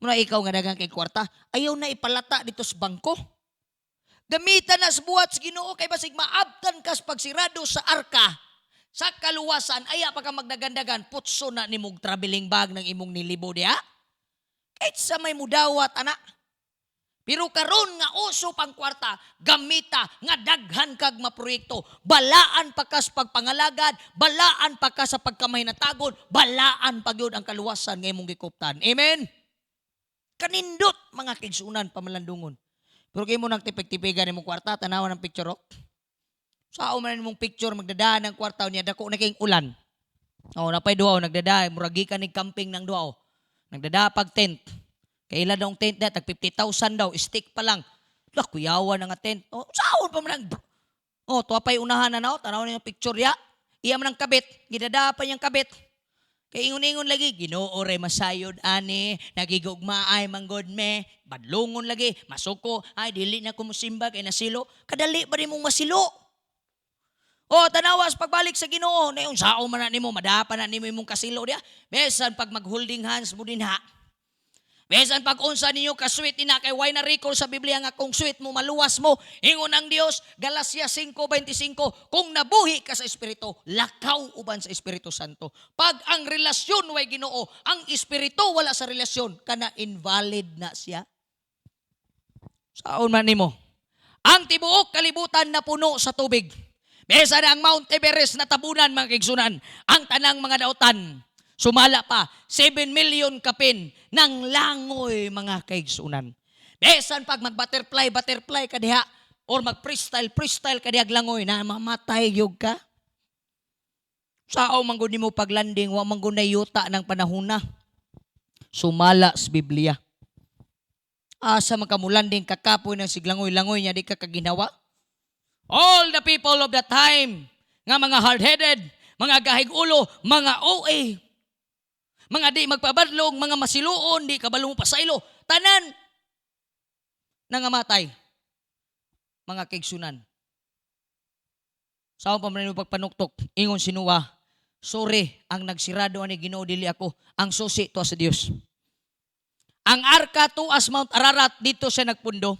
S1: Muna ikaw nga daghang kay kwarta, ayaw na ipalata dito sa bangko. Gamitan na sa buhat sa Ginoo kay basig maabtan kas pagsirado sa arka. Sa kaluwasan, aya pa ka magdagandagan, putso na nimong traveling bag ng imong nilibo diha. Kahit sa may mudawat, ana. Pero karon nga uso pang kwarta, gamita nga daghan kag maproyekto, balaan pa kas pagpangalagad, balaan pa ka sa pagkamahinatagon, balaan pa gyud ang kaluwasan nga imong gikuptan. Amen. Kanindot, mga kaigsunan, pamalandungon. Pero kay mo nang tipig-tipigan imong kwarta, tanawan ng picture, oh. Sao man imong picture magdadaan ng kwarta niya dako na kayong ulan. Oh, napay duha, oh, nagdada, murag gikan ni camping ng duha, oh. Nagdada pag tent. Kaila daw ang tent na, tag 50,000 daw, stick pa lang. Lah, kuyawa na nga tent. Oh, saon pa man ang. Oh, tuwa pa'y unahan na na, oh, tanaw na yung picture ya. Iya man ang kabit, gidada pa niyang kabit. Kay ingon-ingon lagi, "Ginoo ray masayod ani, nagigugmaay manggod me, badlungon lagi, masuko, ay dili na ko musimba kay nasilo." Kadali ba nimong masilo? Oh, tanawas pagbalik sa Ginoo, na yung sao man na nimo, madapa na nimo imong kasilo diya. Besan pag mag-holding hands mo dinha. Bisan pag unsa ninyo ka-sweet ina, kay way na record sa Biblia nga kung sweet mo maluwas mo. Ingon ang Dios, Galacia 5:25, kung nabuhi ka sa Espiritu, lakaw uban sa Espiritu Santo. Pag ang relasyon way Ginoo, ang Espiritu wala sa relasyon, kana invalid na siya. Saon man nimo? Ang tibuok kalibutan na puno sa tubig. Bisan ang Mount Everest na tabunan, mga kaigsunan, ang tanang mga dautan. Sumala pa, 7 million kapin ng langoy, mga kaigsunan. Bisan pag mag-butterfly, butterfly ka diha, or mag-freestyle, freestyle ka diha langoy, na mamatay gyud ka. Sao man gud nimo paglanding, wa man gud na yuta ng panahona. Sumala sa Biblia. Asa man ka mulanding, kakapoy ng siglangoy-langoy niya, di ka kaginawa? All the people of the time, nga mga hard-headed, mga gahig ulo, mga OA, mga di magpabadlong, mga masiluon, di kabalo mo pasaylo, tanan nangamatay, mga kaigsunan. Sao pa man pagpanuktok, ingon si Noah, "Sorry, ang nagsirado ani Ginoo, dili ako, ang susi to sa Dios." Ang arka tuas Mount Ararat, dito siya nagpundo.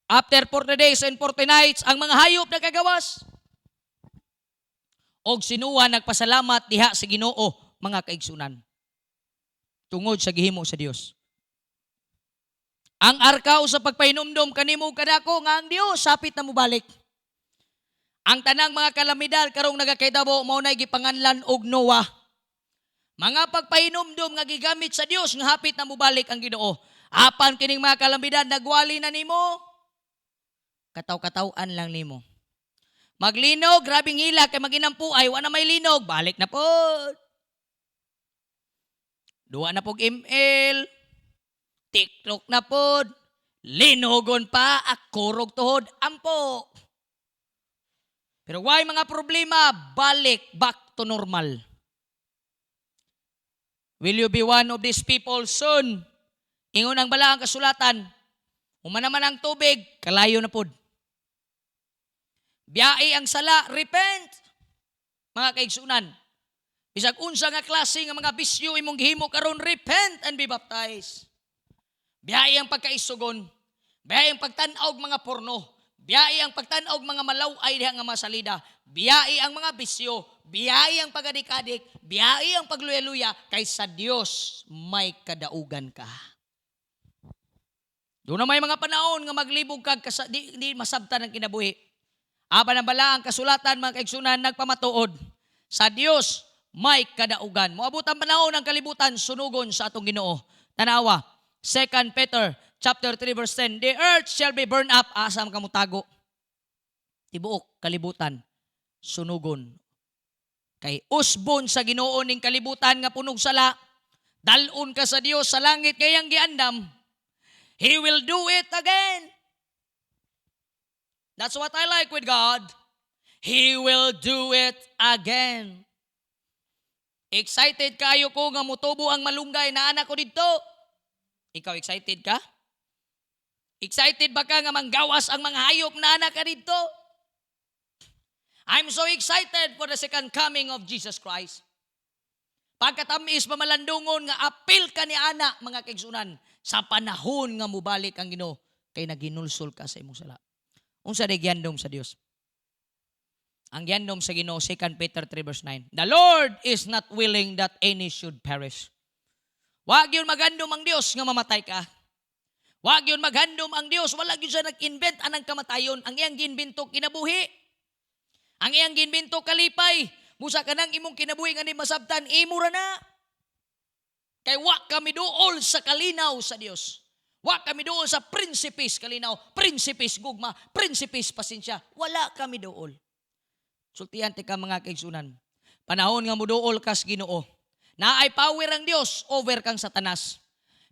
S1: After 40 days and 40 nights, ang mga hayop nagkagawas. Og si Noah nagpasalamat diha sa Ginoo, mga kaigsunan, tungod sa gihimo sa Dios. Ang arka sa pagpahinumdom kanimo kanako nga ang Dios sapit na mobalik. Ang tanang mga kalamidad karong nagakahitabo mao nay gipanganlan og Noah. Mga pagpahinumdom nga gigamit sa Dios nga hapit na mobalik ang Ginoo. Apan kining mga kalamidad nagwali na nimo. Kataw-katawan lang nimo. Maglinog, grabing hila kay maginampu ay wa na may linog, balik na pod. Duwa na pog ML, TikTok na pod, linogon pa, akurog tuhod, ampo. Pero why mga problema, balik back to normal. Will you be one of these people soon? Ingon ang balaang kasulatan, human naman ang tubig, kalayo na pod. Biyai ang sala, repent. Mga kaigsunan, bisag unsa nga klase nga mga bisyo imong gihimo karon, repent and be baptized. Biyai ang pagkaisugon, biyai ang pagtan-aw og mga porno, biyai ang pagtan-aw og mga malaw-ay diha nga masalida, biyai ang mga bisyo, biyai ang pagadik-adik, biyai ang pagluya-luya, kay sa Dios may kadaugan ka. Doon na may mga panahon nga maglibog kag di masabtan ang kinabuhi. Apan ang balaang kasulatan, mga kaigsunan, nagpamatuod sa Dios may kadaugan. Moabot ang panahon ng kalibutan sunugon sa atong Ginoo. Tanawa, 2 Peter chapter 3 verse 10, "The earth shall be burned up." Asa man ka motago? Tibuok kalibutan sunugon. Kay usbon sa Ginoo ning kalibutan nga punog sala, dalon ka sa Dios sa langit kayang giandam. He will do it again. That's what I like with God. He will do it again. Excited kayo ko nga mutubo ang malunggay na anak ko dito. Ikaw, excited ka? Excited ba ka nga manggawas ang mga hayop na anak ka dito? I'm so excited for the second coming of Jesus Christ. Pagkatamis pamalandungon nga apil ka ni ana, mga kaigsunan, sa panahon nga mubalik ang Ginoo kay naginulsol ka sa imong sala. Unsa day gihandom sa Dios? Ang gihandom sa Ginoo, 2 Peter 3 verse 9. "The Lord is not willing that any should perish." Wa gyud maghandom ang Dios nga mamatay ka. Wa gyud maghandom ang Dios, wala gyud siya nag-invent anang kamatayon. Ang iyang giinbento, kinabuhi. Ang iyang giinbento, kalipay. Busa kanang imong kinabuhi nga di masabtan, imo ra na. Kay wa kami duol sa kalinaw sa Dios. Wa kami duol sa prinsipis kalinaw, prinsipis gugma, prinsipis pasensya. Wala kami duol. Sultihan ti ka, mga kaigsunan. Panahon nga muduol kas Ginoo. Naay power ang Dios over kang Satanas.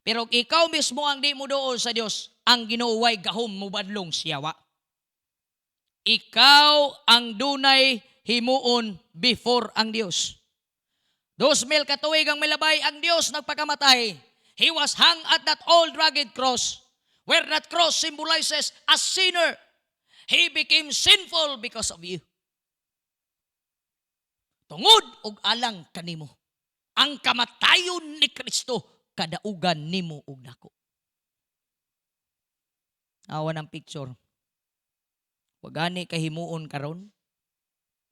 S1: Pero ikaw mismo ang di mo duol sa Dios, ang Ginoo way gahom mubadlong siyawa. Ikaw ang dunay himuon before ang Dios. 2,000 katuig ang milabay ang Dios nagpakamatay. He was hung at that old rugged cross, where that cross symbolizes a sinner. He became sinful because of you. Tungod og alang kanimo. Ang kamatayon ni Kristo Kadaugan nimo ug nako. Awa ng picture. Wa gani kahimuon karon.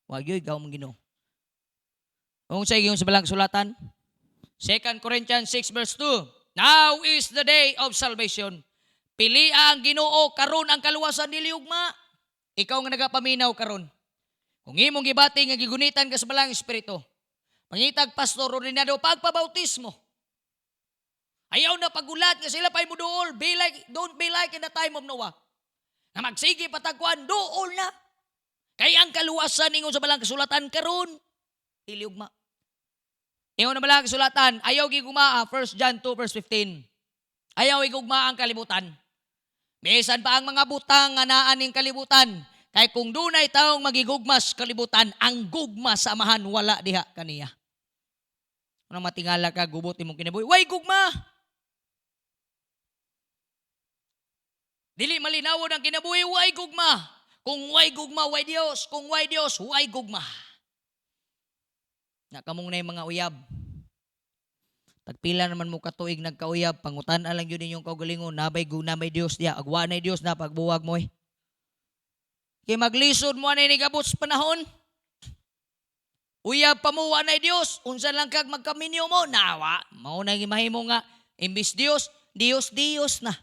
S1: Wa gyud gahom Ginoo. Kung sa iyong sa balang sulatan, 2 Corinthians 6 verse 2, "Now is the day of salvation." Pili ang Ginoo karon, ang kaluwasan, dili ugma. Ikaw nga nagapaminaw karon. Kung imong gibati nga gigunitan ka sa Balang Espiritu, pangitag pastor ordinado pagpabautismo. Ayaw na pagulat nga sila pa'y muduol. Be like, don't be like in the time of Noah. Nga magsige patagkuan, duol na. Kay ang kaluwasan, ingon sa balang kasulatan, karon, dili ugma. Ingon na balang kasulatan, ayaw gigugmaa, 1 John 2 verse 15. Ayaw igugma ang kalibutan. Bisan pa ang mga butang nga naa ning kalibutan. Kay kung dunay taong magigugma sa kalibutan, ang gugma sa Amahan wala diha kaniya. Ano, matingala ka, gubot imong kinabuhi. Way gugma! Dili malinawon ang kinabuhi, way gugma. Kung way gugma, way Dios. Kung way Dios, way gugma. Na kamong na mga uyab. Tagpila naman mo katuig nagkauyab, pangutan lang yun inyong kaugalingon, nabay guna may Dios diya, agwa na Dios na pagbuwag mo eh. Kay maglisod mo ani ni gabot sa panahon. Uyab pa mo, wa na Dios, unsa lang kag magkaminyo mo, nawa. Mao na gimahimo nga imbis Dios, Dios Dios na.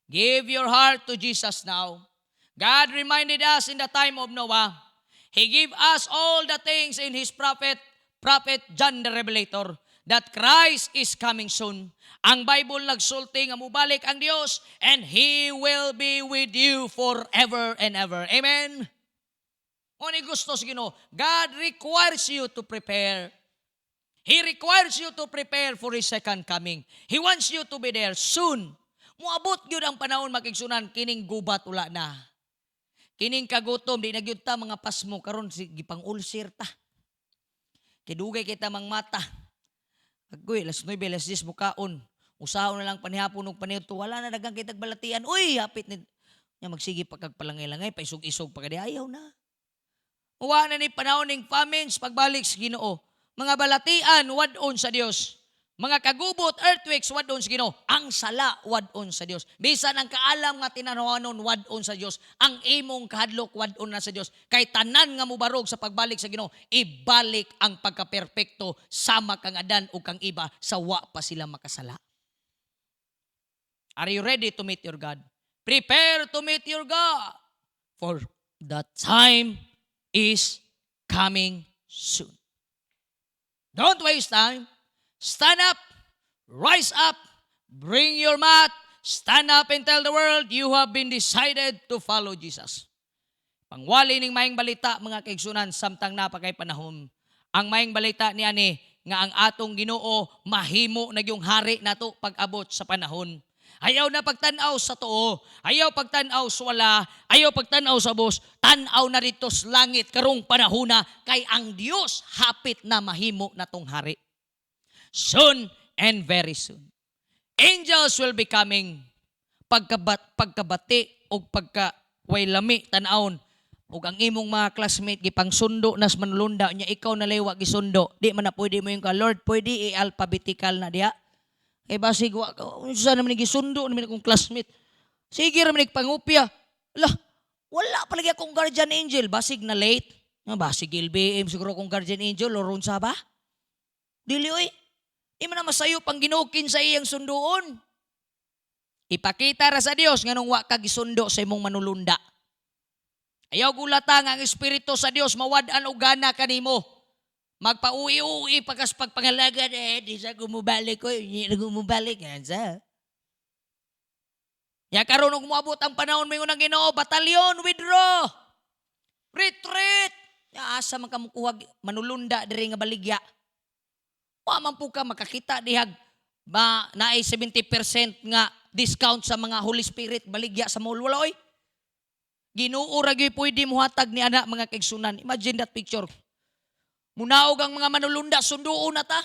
S1: Give your heart to Jesus now. God reminded us in the time of Noah. He gave us all the things in His prophet, Prophet John the Revelator, that Christ is coming soon. Ang Bible nagsulti nga mubalik ang Dios and He will be with you forever and ever. Amen? Mao ni gusto sa Ginoo. God requires you to prepare. He requires you to prepare for His second coming. He wants you to be there soon. Muabot gyud ang panahon, makigsunan, kining gubat ula na. Kining kagutom di na gyud ta mga pasmo karon, si gipang ulcer ta. Kidugay kita mang mata. Agoy, alas 9, alas 10 mukaon. Usahon na lang panihapon ug paniudto. Wala na dagang kitag balatian. Uy, hapit ni nya magsige pa kag palangay-langay, paisog-isog pa kadi, ayaw na. Wa na ni panahon ning famines pagbalik sa Ginoo. Mga balatian wad-on sa Dios. Mga kagubot, earthquakes, wad-on sa Ginoo. Ang sala, wad-on sa Dios. Bisan ang kaalam nga tinanawanon, wad-on sa Dios. Ang imong kahadlok, wad-on na sa Dios. Kay tanan nga mubarog sa pagbalik sa Ginoo, ibalik ang pagkaperpekto sama kang Adan o kang Eva sa wa pa sila makasala. Are you ready to meet your God? Prepare to meet your God. For the time is coming soon. Don't waste time. Stand up, rise up, bring your mat, stand up and tell the world you have been decided to follow Jesus. Pangwali ning maayong balita, mga kaigsunan, samtang napakay panahon. Ang maayong balita ni ani nga ang atong Ginoo mahimo na yung hari nato pag-abot sa panahon. Ayaw na pagtan-aw sa tuo, ayaw pagtan-aw sa wala, ayaw pagtan-aw sa bus, tan-aw na dito sa langit karong panahona kay ang Dios hapit na mahimo natong hari. Soon and very soon. Angels will be coming. Pagkabati o pagka way lami tan-awon ug ang imong mga classmate gipangsundo nas manulunda nya ikaw na wa gisundo, di man na pwede mo yung ka, "Lord, pwede i-alphabetical na diha kay basig wa unsa naman ni gisundo naman akong classmate, sige ra man pangupya." Lah, wala pa lagi akong guardian angel, basig na late. Nga basig LBM siguro akong guardian angel or unsa ba. Dili oy, di man na masayo pang Ginoo sa iyang sunduon. Ipakita ra sa Dios nganong wa ka gisundo sa imong manulunda. Ayaw gulata nga ang Espiritu sa Dios mawad-an og gana kanimo. Magpauwi-uwi pagkas pagpangalaga eh, di sa gumubalik ko, hindi na gumubalik. Yan sa. Ya karon og moabot ang panahon, moingon ang Ginoo, "Batalyon, withdraw. Retreat." Ya asa man ka mukuha manulunda diri nga baligya? Wa man po ka makakita dihag ba naay 70% nga discount sa mga Holy Spirit baligya sa mall. Wala oy. Ginoo ra gyud pwede mohatag ni ana, mga kaigsunan. Imagine that picture. Munaog ang mga manulunda, sunduon na ta.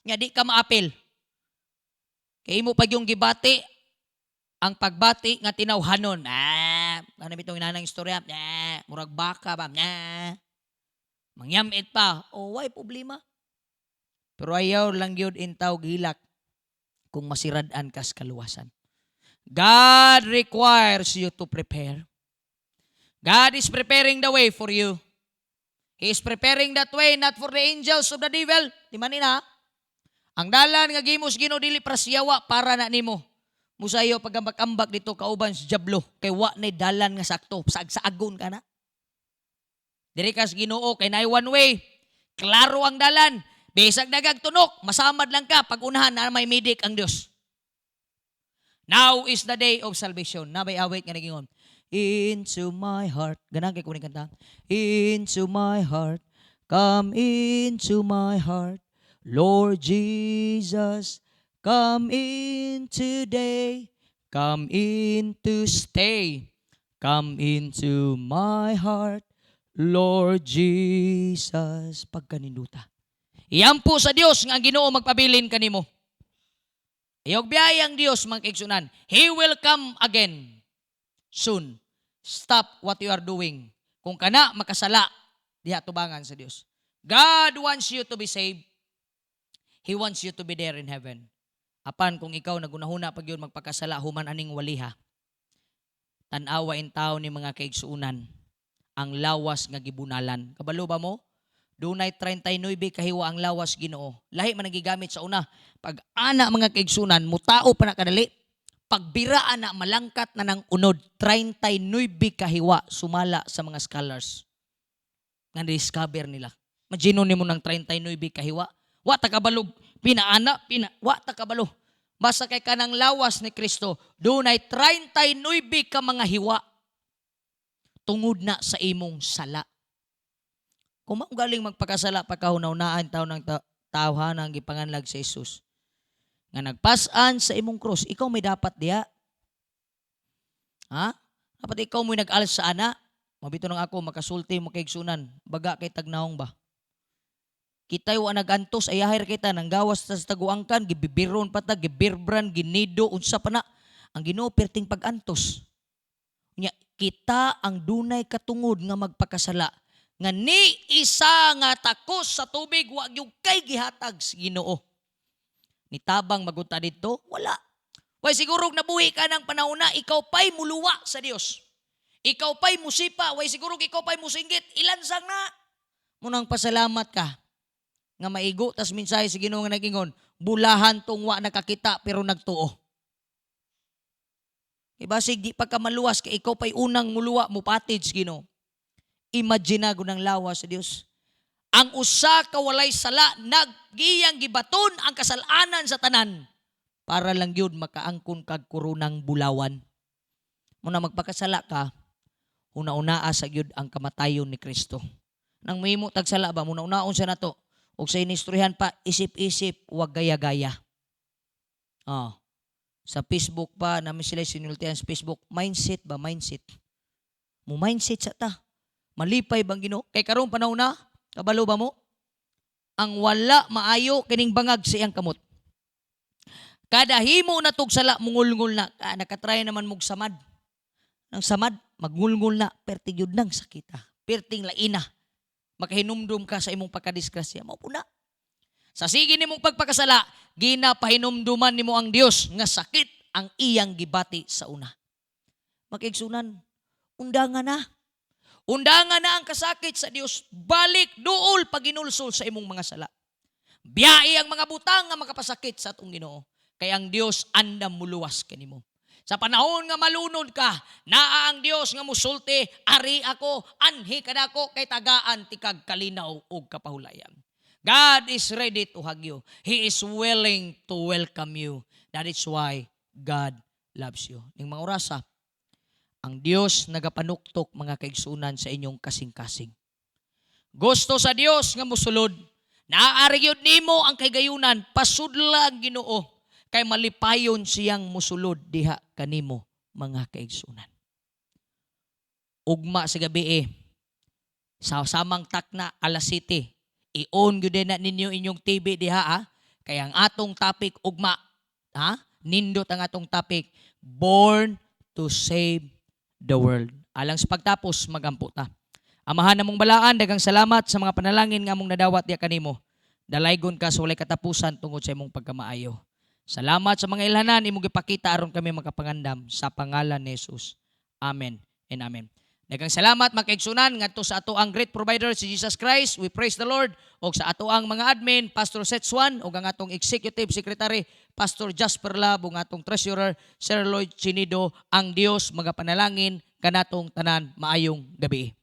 S1: Nga di ka maapil. Kay imo pag yung gibati, ang pagbati nga tinawhanon. Ah, ano bitong inanang istorya? Ah, murag baka ba? Ah. Mangyamit pa. Oh, why problema? Pero ayaw lang gyud intaw gilak kung masirad-an kas kaluwasan. God requires you to prepare. God is preparing the way for you. He is preparing that way not for the angels of the devil. Di man ni na. Ang dalan nga gihimo sa Ginoo dili para sa yawa, para na nimo. Musayo pagambak-ambak dito kauban sa dyablo kay wa nay dalan nga sakto, saag-saagon ka na. Diri ka sa Ginoo kay naay one way. Klaro ang dalan. Bisag dagag tunok, masamad lang ka pag unahan na may medic ang Dios. Now is the day of salvation. Naa bay awit nga nagingon? Into my heart. Ganahan kay kuning kanta. Into my heart. Come into my heart. Lord Jesus, come in today. Come in to stay. Come into my heart. Lord Jesus. Pagkaninduta. Iampo sa Dios nga ang Ginoo magpabilin kanimo. Ayaw biyaya ang Dios, mga kaigsunan. He will come again soon. Stop what you are doing. Kung kana makasala, diha tubangan sa Dios. God wants you to be saved. He wants you to be there in heaven. Apan kung ikaw nagunahuna pag yun magpakasala human aning waliha, tan-awa in tao ni mga kaigsuunan ang lawas nga gibunalan. Kabalo ba mo? Dunay 39 kahiwa ang lawas Ginoo. Lahi man ang gigamit sa una. Pag ana, mga kaigsunan, mutao pa na kadali. Pagbira ana, malangkat na ng unod. 39 kahiwa sumala sa mga scholars nga discover nila. Imagine nimo ng 39 kahiwa. Wa ta kabalo pinaana, pina, wa ta kabalo. Basta kay kanang lawas ni Kristo, dunay 39 ka mga hiwa tungod na sa imong sala. Kung mao galing magpakasala, pagkahunaunaan tao ng tawhan ang gipanganlag sa Jesus nga nagpasan sa imong cross, ikaw may dapat diha. Ha? Dapat ikaw mo'y nag-alsa ana. Mabito nang ako makasulti mo kaigsunan, baga kay tagnahong ba. Kita'y wa nagantos, ayahay ra kita nang gawas ta sa taguangkan, gibibiron pa ta, gibirbran, ginido, unsa pa na. Ang Ginoo perting pag-antos. Nya kita ang dunay katungod nga magpakasala nga ni isa nga takos sa tubig wa gyud kay gihatag sa Ginoo. Nitabang magunta didto? Wala. Way siguro nabuhi ka ng panahon na ikaw pa'y muluwa sa Dios. Ikaw pa'y musipa, way siguro ikaw pa'y musinggit, ilansang na. Munang pasalamat ka nga maigo tas mensahe sa Ginoo nga nagingon, bulahan tong wa nakakita pero nagtuo. Ibasig di pa ka maluwas kay ikaw pa'y unang muluwa mupatid sa Ginoo. Imagine na ng lawas sa Dios. Ang usa ka walay sala naggiyang gibaton ang kasalanan sa tanan para lang yun makaangkon kag koronang bulawan. Muna magpakasala ka, una-unaa sa gyud ang kamatayon ni Kristo. Nang mahimo tag sala ba, muna unaon sa nato. Og sa inistoryahan pa, isip-isip, wag gaya-gaya. Oh. Sa Facebook pa, namin sila sinultihan sa Facebook, mindset ba, mindset. Mo mindset sa ta. Malipay bang Ginoo? Kay karong panahon na, kabalo ba mo? Ang wala maayo kining bangag sa iyang kamot. Kada himo na tog sala, mungulngol na. Ah, nakatry naman mog samad. Ang samad, magngulngol na, perti gyud nang sakita. Perting laina. Makahinumdum ka sa imong pagkadisgrasya. Mao po na. Sa sige nimong pagpakasala, ginapahinumduman nimo ang Dios nga sakit ang iyang gibati sa una. Makiigsunan, undangan na. Undangan na ang kasakit sa Dios. Balik duol paginulsol sa imong mga sala. Biyai ang mga butang nga makapasakit sa atong Ginoo. Kay ang Dios andam muluwas kanimo. Sa panahon nga malunod ka, naa ang Dios nga musulti, ari ako, anhi kanako kay tagaan tikag kalinaw ug kapahulayan. God is ready to hug you. He is willing to welcome you. That is why God loves you. Ning mga orasa, ang Dios nagapanuktok, mga kaigsunan, sa inyong kasing-kasing. Gusto sa Dios nga musulod. Naari gyud nimo ang kahigayunan, pasudla ang Ginoo kay malipayon siyang musulod diha kanimo, mga kaigsunan. Ugma sa gabi eh, sa samang takna alas 7, i-on gyud na ninyo inyong TV diha ha. Kay ang atong topic ugma, ha? Nindot ang atong topic, Born to Save the World. Alang sa pagtapos, magampo ta. Amahan namong balaan, daghang salamat sa mga panalangin nga among nadawat diha kanimo. Dalaygon ka sa walay katapusan tungod sa imong pagkamaayo. Salamat sa mga ilhanan imong gipakita aron kami makapangandam sa pangalan ni Jesus. Amen and amen. Daghang salamat, mga kaigsunan, ngadto sa ato ang great provider, si Jesus Christ. We praise the Lord. Og sa ato ang mga admin, Pastor Setswan, ug ang atong executive secretary, Pastor Jasper Lab, ug atong treasurer, Sir Lloyd Chinido. Ang Dios magapanalangin kanatong tanan. Maayong gabi.